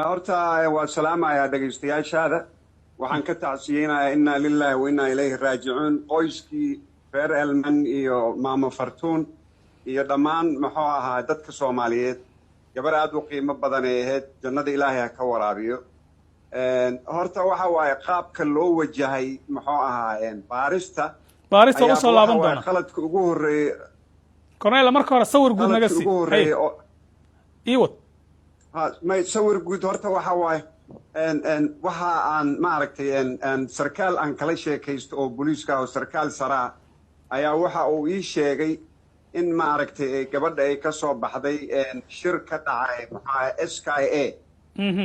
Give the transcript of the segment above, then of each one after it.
Horta waa salaamayaa dhegaystayaashaada. Waxaan ka tacsiyeynayaa, inna lillahi wa inna ilayhi raajicuun, qoyskii reer Elman iyo Maamo Fartuun iyo dhammaan, muxuu ahaa, dadka Soomaaliyeed. Gabar aada u qiimo badan ay ahayd, jannada Ilaahay ha ka waraabiyo. Horta waxa waaye, qaabka loo wajahay, muxuu ahaa, baarista Baarista usoo laaban doona. Qaladka ugu horreeyey Cornel, marka hore sawir guud naga qaladka sii ugu horreeyey oo ii wad. Ha, may, sawir guud horta waxa waaye, waxa aan maaragtay sarkaal aan kala sheekaysto oo booliiska ah oo sarkaal saraa ayaa waxa uu ii sheegay in, maaragtay, gabadha ay ka soo baxday shir ka dhacay, maxaa, SKA.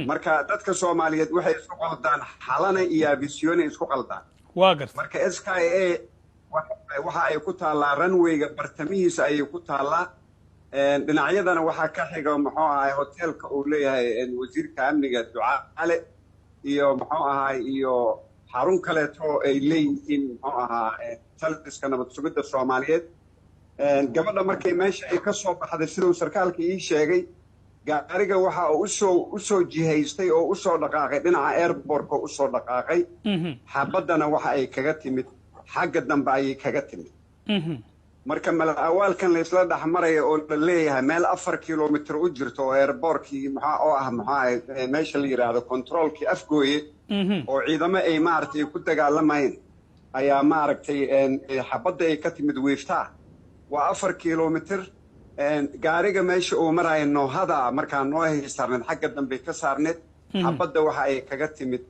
Marka dadka Soomaaliyeed waxay isku qaldaan Xalane iyo Afisyoone isku qaldaan. Waa garta. Marka SKA waxa ay ku taallaa runwayga bartamihiisa ayay ku taallaa. Dhinacyadana waxaa ka xiga, muxuu ahay, hoteelka uu leeyahay wasiirka amniga Ducaale iyo, muxuu ahay, iyo xarun kaleeto ay leeyihiin, muxuu ahaa, taliska nabad sugidda Soomaaliyeed. Gabadha markay meesha ay ka soo baxday, siduu sarkaalka ii sheegay, gaariga waxa uu usoo jihaystay oo usoo dhaqaaqay dhinaca airportka usoo dhaqaaqay. Xabaddana waxa ay kaga timid xagga dambe ayay kaga timid. Marka mala awaalkan la isla dhex maraya oo la leeyahay meel 4 kilomitr u jirto oo airportkii, maxaa oo ah, maxaa, meesha la yidhaahdo controlkii Afgooye oo ciidamo ay, maaragtay, ku dagaalamayeen ayaa, maaragtay, xabadda ay ka timid wiiftaa, waa 4 kilomitr. Gaariga meesha uu maraya noohada markaa noohay saarneed, xagga dambe ka saarneed. Xabadda waxa ay kaga timid,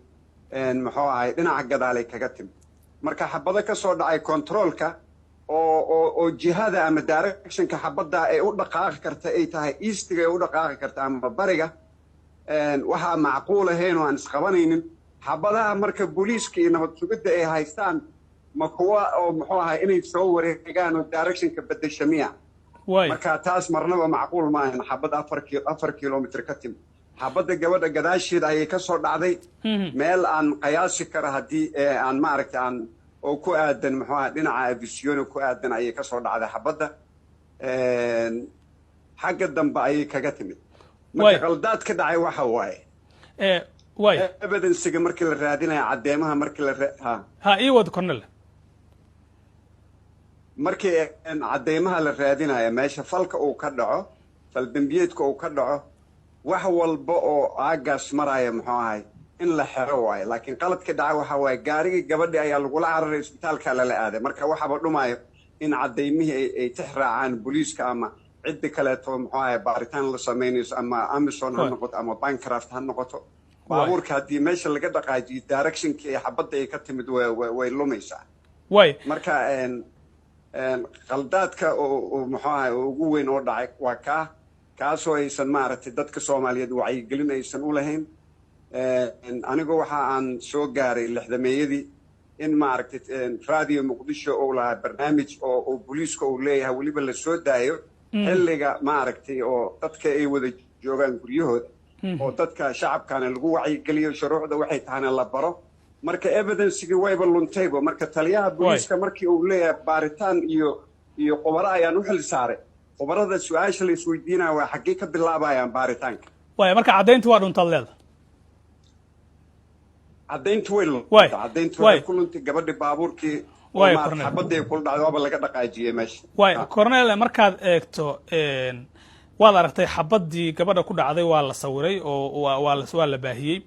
muxuu ahay, dhinaca gadaalay kaga timid. Marka xabado ka soo dhacay controlka oo jihada ama directionka xabadda ay u dhaqaaqi karta ay tahay eastiga ay u dhaqaaqi karta ama bariga, waxaa macquul ahayn oo aan isqabanaynin. Xabadaha marka booliiska iyo nabad sugidda ay haystaan ma kuwa oo, muxuu ahay, inay soo wareegaan oo directionka beddesha miya? Marka taas marnaba macquul maahan. Xabad 4 kilomitr ka timid, xabadda gabadha gadaasheeda ayay ka soo dhacday, meel aan qiyaasi kara haddii aan, maaragtay, aan oo ku aadan, muxuu aha, dhinaca Afisyoone ku aadan ayay ka soo dhacday. Xabadda xagga dambe ayay kaga timid. Marka qaldaad ka dhacay waxa waaye evidencega markii la raadinayo, caddeemaha markii la ha. Ha, ii wad, Cornel. Markii cadeymaha la raadinayo, meesha falka uu ka dhaco, faldembiyeedka uu ka dhaco, wax walba oo aagaas maraya, muxuu ahay, in la xero waayo. Laakiin qaladka dhaca waxa waaye, gaarigii gabadhi ayaa lagula cararay, isbitaalka lala aaday. Marka waxaaba dhumaayo in cadaymihii ay tix raacaan booliiska ama ciddi kaleeto, muxuu ahay, baaritaan la samaynayso, ama AMISOM ha noqoto ama Bancroft ha noqoto. Baabuurka haddii meesha laga dhaqaajiyo, directionkii ay xabadda ay ka timid way lumaysaa. Marka qaldaadka oo, muxuu ahay, ugu weyn oo dhacay waa kaa, kaasoo aysan, maaragtay, dadka Soomaaliyeed wacyigelin aysan u lahayn. Anigu waxa aan soo gaaray lixdameeyadii in, maaragtay, Radio Muqdisho uu lahaa barnaamij oo booliiska uu leeyahay, weliba la soo daayo xilliga, maaragtay, oo dadka ay wada joogaan guryahooda, oo dadka shacabkana lagu wacyigeliyo shuruucda waxay tahana la baro. Marka evidencegii wayba luntayba. Marka taliyaha booliiska markii uu leeyahay baaritaan iyo khubaro ayaan u xil saaray, khubarada su-aasha la isweydiinaya waa xaggee ka bilaabayaan baaritaanka? Waay, marka caddayntu waa dhuntaad leeda. Caddayntu way luntay, caddayntu waxay ku luntay gabadhi baabuurkii xabadday kula dhacday, waaba laga dhaqaajiyey meesha. Waay, Cornel, markaad eegto, waad aragtay xabaddii gabadha ku dhacday, waa la sawiray oo waa la baahiyey.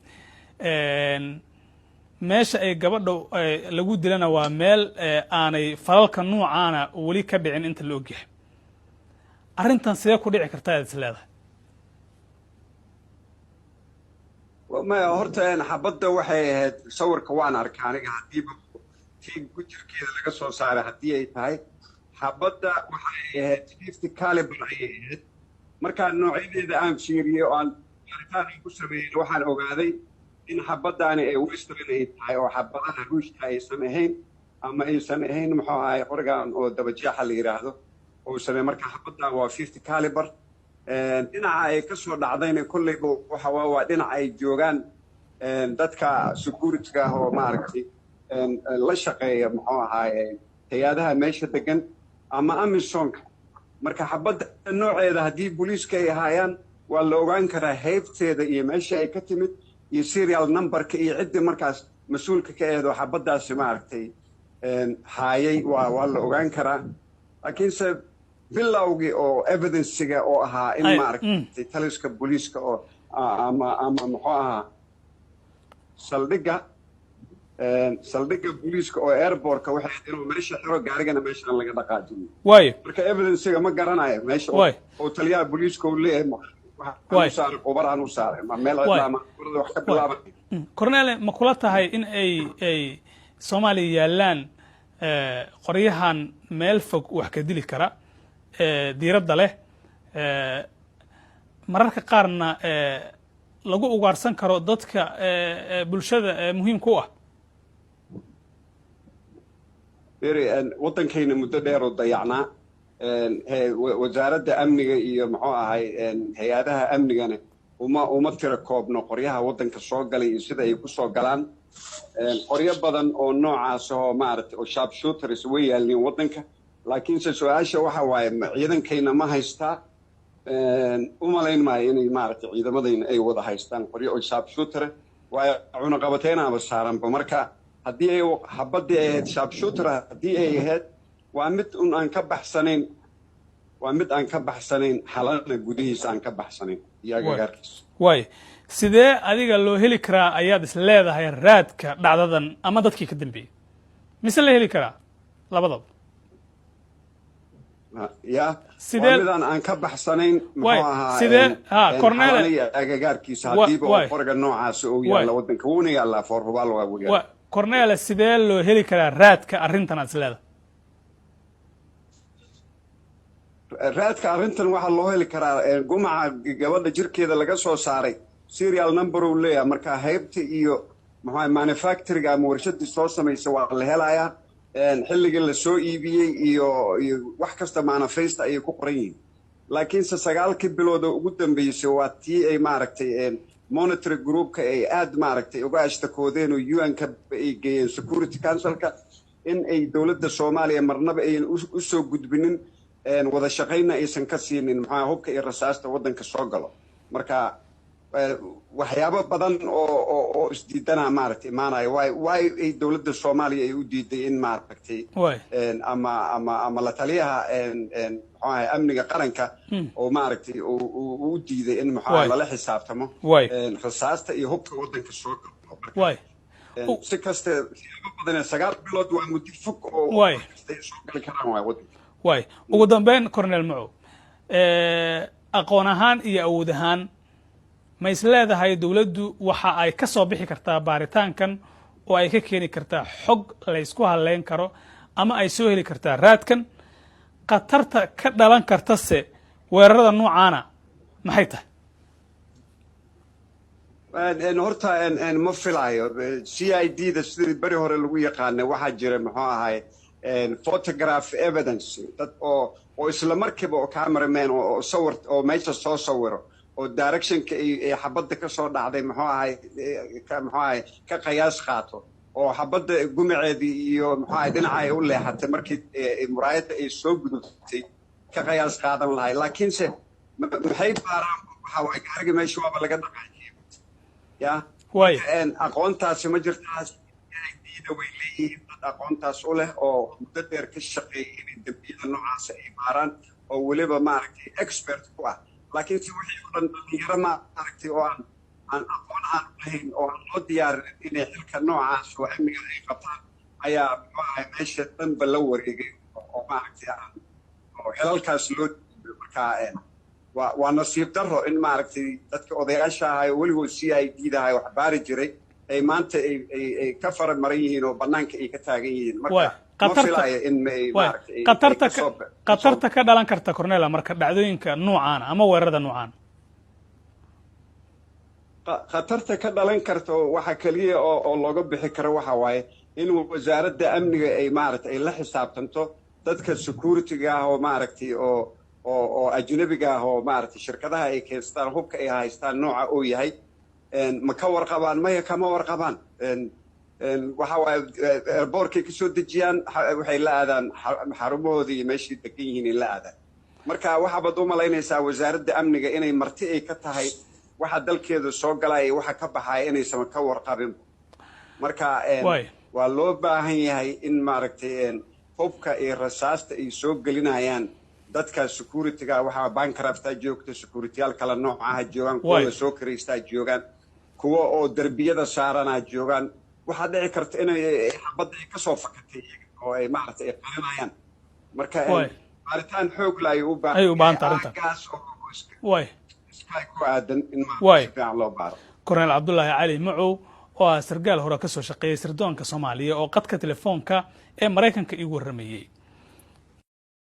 Meesha ay gabadha lagu dilana waa meel aanay falalka nuucaana weli ka dhicin inta la ogyahay. Arrintan sidee ku dhici kartaa aad is leedahay? Maya, horta xabadda waxay ahayd, sawirka waan arkay aniga, haddiiba tii gujirkeeda laga soo saaray haddii ay tahay, xabadda waxay ahayd 50 caliber ayay ahayd. Markaa noocyadeeda aan fiiriyey oo aan baaritaan aan ku sameeyey, waxaan ogaaday in xabaddaani ay western ay tahay oo xabadaha Ruushka aysan ahayn ama aysan ahayn, muxuu ahay, qorigan oo dabajeexa la yidhaahdo uu samey. Marka xabaddan waa 50 caliber. Dhinaca ay ka soo dhacdayna kolleyba waxa waa dhinaca ay joogaan dadka security-ga ah oo, maaragtay, la shaqeeya, muxuu ahaaye, hay-adaha meesha degan ama AMISOMka. Marka xabadda nooceeda haddii booliiska ay ahaayaan Waa la ogaan karaa heybteeda iyo meesha ay ka timid iyo serial numberka iyo ciddii markaas mas-uulka ka aheed oo xabaddaasi maaragtay haayay, waa la ogaan karaa. Laakiinse bilowgii oo evidencega oo ahaa in maaragtay taliska booliiska oo ama muxuu ahaa saldhigga booliiska oo airportka waxay ahayd inuu meesha xiro, gaarigana meesha aan laga dhaqaajin. Marka evidencega ma garanayo meesha oo taliyaha booliiska uu leeyahay waxaan u saaray, qubaraan u saaray, ma meel cidla ama qubarada wax ka bilaaban. Cornele, ma kula tahay in ay Soomaaliya yaallaan qoryahan meel fog wax ka dili kara, diiradda leh, mararka qaarna lagu ugaarsan karo dadka bulshada muhiimka u ah? Beri waddankayna muddo dheer oo dayacnaa, wasaaradda amniga iyo muxuu ahay hay-adaha amnigana uma tira koobno qoryaha waddanka soo galay iyo sida ay ku soo galaan. Qoryo badan oo noocaas oo maaragtay oo sharp shooters way yaalliin waddanka, laakiinse su-aasha waxa waaye, ciidankayna ma haystaa? U malayn maayo inay maaragtay ciidamadayna ay wada haystaan qoryo oo sharp shooter, waayo cunaqabateynaaba saaranba. Marka haddii ay xabaddii ay ahayd sharp shooter, haddii ay ahayd, waa mid un aan ka baxsanayn, waa mid aan ka baxsanayn Xalana gudihiisa aan ka baxsanayn iyo agagaarkiisa. Waay, sidee adiga loo heli karaa ayaad is leedahay raadka dhacdadan ama dadkii ka dambeeyey, mise la heli karaa labadaba? Ya, waa midaan aan ka baxsanayn muxuu ahaa sidee ha Cornele Xalana iyo agagaarkiisa haddiiba oo qoriga noocaasa uu yaalla waddanka, wuuna yaallaa, foor hubaal waa yaalla. Cornele, sidee loo heli karaa raadka arrintan aad is leedahay? Raadka arrintan waxaa loo heli karaa gumaca gabadha jirkeeda laga soo saaray serial number uu leeyahay. Marka haybta iyo maxaa manufacturing ama warshadii soo samaysa waa la helayaa, xilligii la soo iibiyey iyo wax kasta manifesta ayay ku qoran yihiin. Laakiinse 9-kii bilood oo ugu dambeysay waa tii ay maaragtay monitory groupka ay aad maaragtay uga ashtakoodeen oo UN-ka ay geeyeen Security Councilka in ay dowladda Soomaaliya marnaba ayan u soo gudbinin, wada shaqaynna aysan ka siinin maxaa hubka iyo rasaasta waddanka soo galo. Marka waxyaabo badan oo isdiidanaa maaragtay imaanaya. Waay ay dowladda Soomaaliya ay u diiday in maaragtay ama la taliyaha muxuu ahay amniga qaranka oo maaragtay uu u diiday in muxuu lala xisaabtamo rasaasta iyo hubka waddanka soo galo. Si kasta siyaabo badan, 9 bilood waa muddo fog oo kasta ay soo gali karaan waay waddanka. Waay, ugu dambeyn, Cornel Macow, aqoon ahaan iyo awood ahaan ma is leedahay dowladdu waxa ay ka soo bixi kartaa baaritaankan oo ay ka keeni kartaa xog laysku hadleyn karo ama ay soo heli kartaa raadkan? Khatarta ka dhalan kartase weerarada noocaana maxay tahay? Horta ma filaayo. CID da sidii beri hore lagu yaqaanay waxaa jira muxuu ahay photograph evidence, dad oo isla markiiba oo cameraman oo sawir oo meesha soo sawiro oo directionka ay xabadda ka soo dhacday muxuu ahay ka qiyaas qaato oo xabadda gumaceedii iyo muxuu ahay dhinaca ay u leexatay markii muraayadda ay soo gudubtay ka qiyaas qaadan lahay. Laakiinse maxay baaraan? Waxa waaye gaariga meesha waaba laga dhaqaajiyay ya. Aqoontaasi ma jirtaa. CID-da way leeyihiin dad aqoontaas u leh oo muddo dheer ka shaqeeyay inay dembiyada noocaasa ay baaraan oo weliba maaragtay expert ku ah. Laakiinse wixii oo dhan dhalinyaro maaragtay oo aan aqoon aan lahayn oo aan loo diyaarin inay xilka noocaas oo amniga ay qabtaan ayaa muxuu ahay meesha dhanba la wareegay oo maaragtay aan oo xilalkaas loo dhiibay. Marka waa nasiib darro in maaragtay dadka odayaasha ahay oo weligood CID dahay wax baari jiray ay maanta ay ka fara maran yihiin oo bannaanka ay ka taagan yihiin. Marka ma filaayo in ay maaragtay Khatarta ka dhalan karta, Cornela, marka dhacdooyinka noocaana ama weerarada noocaana? Khatarta ka dhalan karta waxa keliya oo looga bixi karo waxa waaye in wasaaradda amniga ay maaragtay ay la xisaabtanto dadka security-ga ah oo maaragtay oo ajnabiga ah oo maaragtay shirkadaha ay keenstaan hubka ay haystaan nooca uu yahay. Ma ka warqabaan? Maya, kama warqabaan. Waxa waaye airportkay kasoo dejiyaan, waxay la aadaan xarumahooda iyo meeshay degan yihiin ay la aadaan. Marka waxaabaad u malaynaysaa wasaaradda amniga inay marti ay ka tahay waxa dalkeeda soo galaya iyo waxa ka baxaya inaysan ka warqabin. Marka waa loo baahan yahay in, maaragtay, hubka iyo rasaasta ay soo gelinayaan dadka security-ga. Waxaa bankrafta joogta, security-yaal kala nooc aha joogaan, kuwa la soo karaystaa joogaan, kuwa oo derbiyada saaranaa joogaan. Waxaa dhici karta inay xabadda ay kasoo fakatay oo ay, maaragtay, ay qarinayaan. Marka baaritaan xoog la ay u Ay u baahan tahay arrintan. Aagaas oo sky ku aadan in si fiican loo baaro. Korneel Cabdulaahi Cali Macow oo ah sargaal hore ka soo shaqeeyey sirdoonka Soomaaliya oo qadka telefoonka ee Maraykanka iigu warramayey.